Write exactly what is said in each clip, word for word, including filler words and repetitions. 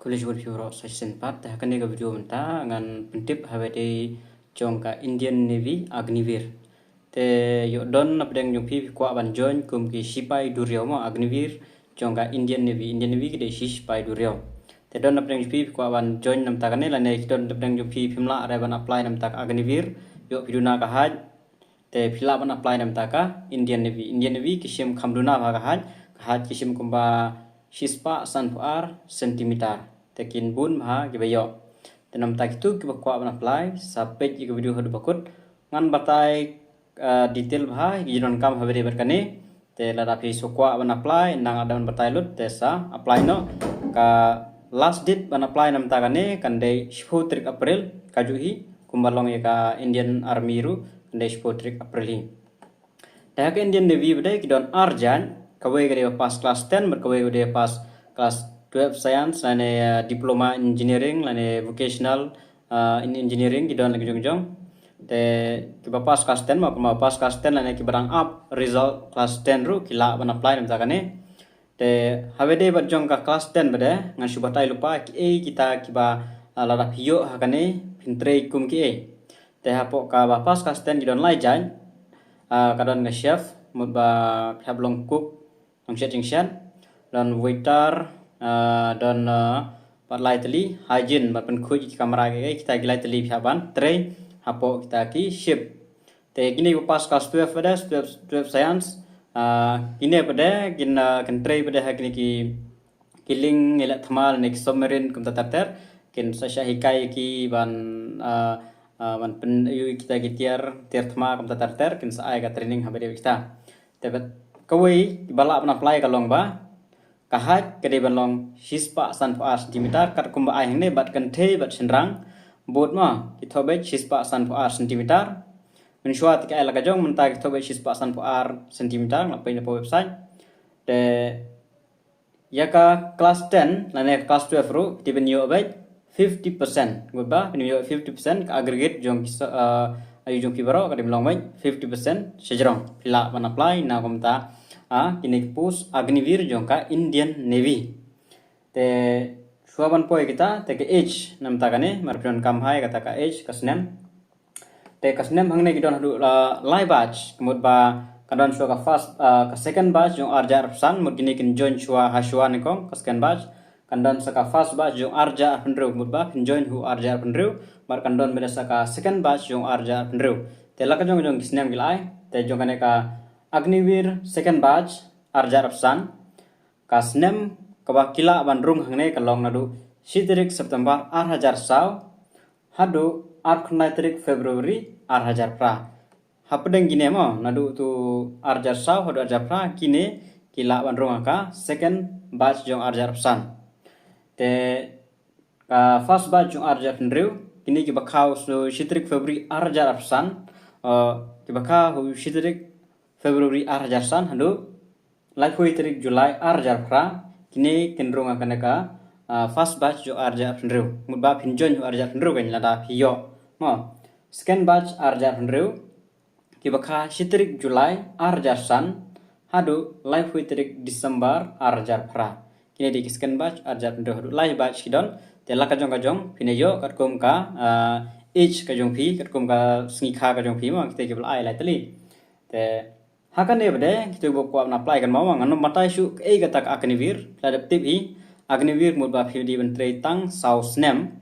Khublei shibun phi baroh sa shisien pat, te ha kane ka video mynta ngan pyntip ha ba dei jong ka Indian Navy Agniveer. Te ïoh don na pdeng jong phi phi kwah ban join kum ki sipai duriaw mo, Agniveer jong ka Indian Navy. Indian Navy ki dei shi sipai duriaw. Te don na pdeng jong phi phi kwah ban join namta kane, lane ki don na pdeng jong phi phim lah re ban apply namta ka Agniveer, ïoh phi duna ka height. Te phi lah ban apply namta ka Indian Navy. Indian Navy ki shim kham duna bha ka height, ka height ki shim kumba shispah sanphew ar centimeter. Te kin bun bha kiba ïoh. Te namta kito kiba kwah ban apply, sa peit ïa ka video haduh ba kut. Ngan batai, ah, detail bha ïa ki jingdonkam ha ba dei bad kane. Te lada phi shu kwah ban apply, nang ada ban batai lut, te sa apply noh. Ka last date ban apply namta kane kan dei shiphew tarik April, kajuh hi kumba long ïa ka Indian Army ruh, kan dei shiphew tarik April hi. Te ha ka Indian Navy ba dei ki don ar jait, kawei ka dei ba pass class ten, bad kawei ka dei ba pass class twelve science, lane, eh, diploma engineering, lane vocational, eh, in engineering, ki don la ki jong jong. Te kiba pass class ten mo, kiba pass class ten lane kiba dang ap result class ten ruh ki lah ban apply namta kane. Te ha ba dei bad jong ka class ten ba dei, ngan shu batai lypa kiei kita kiba, ah, lada phi ïoh ha kane phin trei kum kiei. Te hapoh kaba pass class ten ki don lai jait, ah, ka don ka chef, mut ba phi hap long cook, long shet jingshet, don waiter, ah, don, ah, bad lai tylli hygiene, bad pynkhuid ïa ki kamra kiei, kita ki lai tylli phi hap ban trei hapoh kita ki shift. Te kine kiba pass class twelve ba dei, twelve, twelve science, ah, kine ba dei kin, ah, kin trei ba dei ha kine ki, ki lieng ïaleh thma lane ki submarine kumta ter ter, kin sa shah hikai ïa ki ban, ah, ah, ban pyn-, ïoh ïa kita ki tiar, tiar thma kumta ter ter, kin sa ai ka training ha ba dei kita. Te bad kawei ba lah ban apply ka long ba ka height ka dei ban long shispah sanphew ar centimeter, katkum ba ai hangne bad kynthei bad shynrang both mo, ki thoh beit shispah sanphew ar centimeter. Mynshuwa te ki ai la ka jong, mynta ki thoh beit shispah sanphew ar centimeter, nga peit na poh website. Te ïa ka class ten lane ka class twelve ruh te phin ïoh beit fifty percent. Mut ba phin ïoh fifty percent ka aggregate jong ki sa-, ah, aïu jong phi baroh ka dei ban long beit fifty percent shajrong. Phi lah ban apply na kumta, ah, kine ki post Agniveer jong ka Indian Navy. Te shuwa ban poi kita, te ka age namta kane, mar phi donkam bha ïa kata ka age, ka snem. Te ka snem hangne ki don haduh la lai batch, ka mut ba ka don shuwa ka first, ah, ka second batch jong ar hajar arphew san, mut kine kin join shuwa ha shuwa nyngkong, ka second batch. Kan don sa ka first batch jong ar hajar arphew hynriew, mut ba phin join haduh ar hajar arphew hynriew, bad kan don bad sa ka second batch jong ar hajar arphew hynriew. Te la ka jong jong ki snem ki la ai, te jong kane ka Agniveer second batch ar hajar arphew san, ka snem kaba ki lah ban rung hangne ka long naduh shi tarik September ar hajar saw haduh arphew khyndai tarik February ar hajar phra. Hapdeng kine mo, naduh tu ar hajar saw haduh ar hajar phra, kine ki lah ban rung ha ka second batch jong ar hajar arphew san. Te ka first batch jong ar hajar arphew hynriew, kine kiba kha u shu shi tarik February ar hajar arphew san, eh, kiba kha u shi tarik February ar hajar san haduh laiphew tarik July ar hajar phra, kine kin rung ha kane ka, ah, first batch jong ar hajar arphew hynriew. Mut ba phin join haduh ar hajar arphew hynriew kan, lada phi ïoh. Mo, second batch ar hajar arphew hynriew, kiba kha shi tarik July ar hajar san haduh laiphew tarik December ar hajar phra. Kine dei ki second batch ar hajar arphew hynriew, haduh lai batch ki don. Te la ka jong ka jong phin ïoh katkum ka, ah, age ka jong phi, katkum ka sngi kha ka jong phi mo, kita kiba la ai lai tylli. Te ha kane ba dei, kito kiba kwah ban apply kan mo, ngan ym batai shuh kaei kata ka Agniveer, phi la dep tip hi. Agniveer mut ba phi dei ban trei tang saw snem.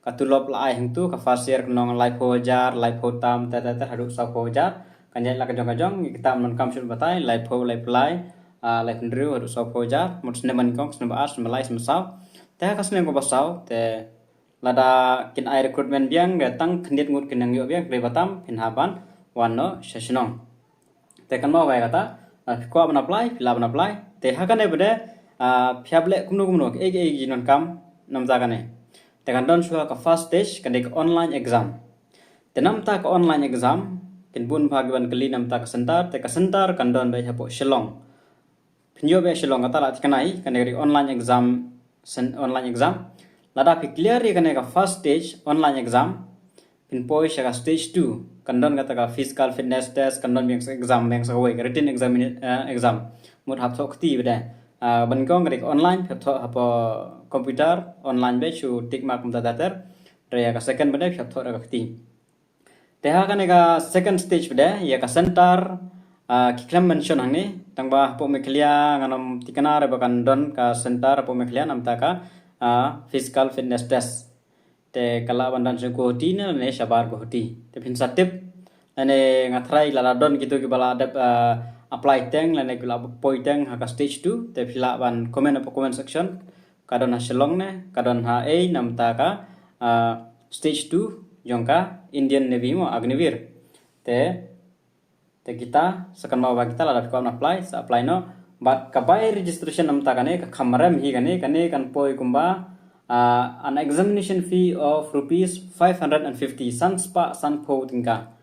Ka tulop la ai hangtu, ka first year kan long laiphew hajar, laiphew tam, ter ter ter haduh sawphew hajar. Kan ïaid la ka jong ka jong, kita mynta kam shu batai, laiphew, laiphew lai, ah, laiphew hynriew haduh sawphew hajar, mut snem ba nyngkong, snem ba ar, snem ba lai, snem ba saw. Te ha ka snem kaba saw, te lada kin ai recruitment biang, te tang khyndiat ngut kin nang ïoh biang, hynrei batam phin hap ban wan noh sha shnong. Te kan mo ba ïa kata, ah, phi kwah ban apply, phi lah ban apply. Te ha kane ba dei, ah, phi hap leh kumno kumno, kaei kaei ki jingdonkam namta kane. Te kan don shuwa ka first stage, kan dei ka online exam. Te namta ka online exam, kin bun bha ki ban kylli namta ka center, te ka center kan don beit hapoh Shillong. Phin ïoh beit Shillong, kata la thikna hi, kane ka dei online exam, sen-, online exam. Lada phi clear ïa kane ka first stage online exam, phin poi sha ka stage two, kan don kata ka physical fitness test, kan don biang sa exam, biang sa kawei, ka written exam, eh, exam. Mut hap thoh kti ba dei. Ah, ban kong ka dei ka online, phi hap thoh hapoh computer, online beit, shu tick mark kumta ter ter. Hynrei ïa ka second pat de phi hap thoh da ka kti. Te ha kane ka second stage pat de, ïa ka center, ah, ki khlem mention hangne, tang ba hapoh Meghalaya ngan ym tikna re ba kan don ka center hapoh Meghalaya namar ka, ah, physical fitness test. Te ka lah ban don sha Guwahati ne, ne shabar Guwahati. Te phin sa tip, lane nga tharai lada don kito kiba la dep, ah, apply teng, lane ki la poi teng ha ka stage two, te phi lah ban comment hapoh comment section. Ka don ha Shillong ne, ka don ha ei namar ka, ah, stage two jong ka Indian Navy mo, Agniveer. Te, te kita, sa kynmaw ba kita lada phi kwah ban apply, sa apply noh. Bad ka bai registration namar kane, ka kham rem hi kane, kane kan poi kumba, ah, an examination fee of rupees five hundred and fifty, san spah sanphew tyngka.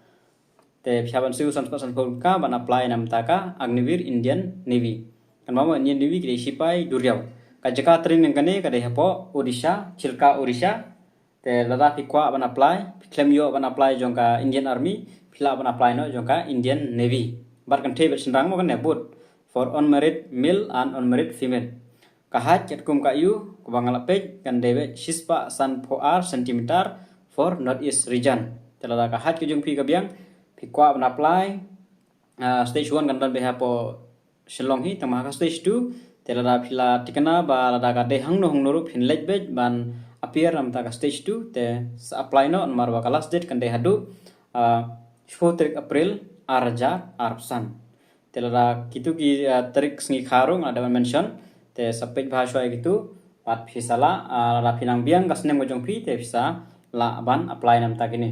Te phi hap ban siew san spah sanphew tyngka ban apply namar ka Agniveer Indian Navy. Kynmaw mo Indian Navy ki dei shipai duriaw. Ka jaka training kane ka dei hapoh Odisha, Chilka Odisha. Te lada phi kwah ban apply, phi khlem ïoh ban apply jong ka Indian Army, phi lah ban apply noh jong ka Indian Navy. Bad kan theh beit shynrang mo kane both for unmarried male and unmarried female. Ka height katkum ka ïoh, kaba nga la peit, kan dei beit shispah sanphew ar centimeter for North East region. Te lada ka height ka jong phi ka biang, phi kwah ban apply, ah, stage one kan don beit hapoh Shillong hi, tang ba ha ka stage two, te lada phi la tikna ba lada ka dei hangno hangno ruh phin leit beit ban appear namar ka stage two, te sa apply noh namar ba ka last date kan dei haduh, ah, shiphew tarik April, ar hajar arphew san. Te lada kito ki, ah, tarik sngi kha ruh nga la dep ban mention, te sa peit bha shuwa ïa kito, bad phi sa lah, ah, lada phi nang biang ka snem ka jong phi, te phi sa lah ban apply namar kine.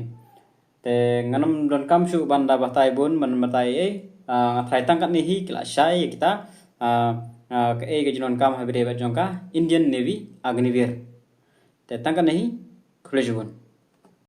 Te ngan ym donkam shuh ban da batai bun, ban batai ei, ah, nga tharai tang katne hi ki la shai ïa kita, ah, ah, kaei ka jingdonkam ha ba dei bad jong ka Indian Navy Agniveer. Te tang katne hi, khublei shibun.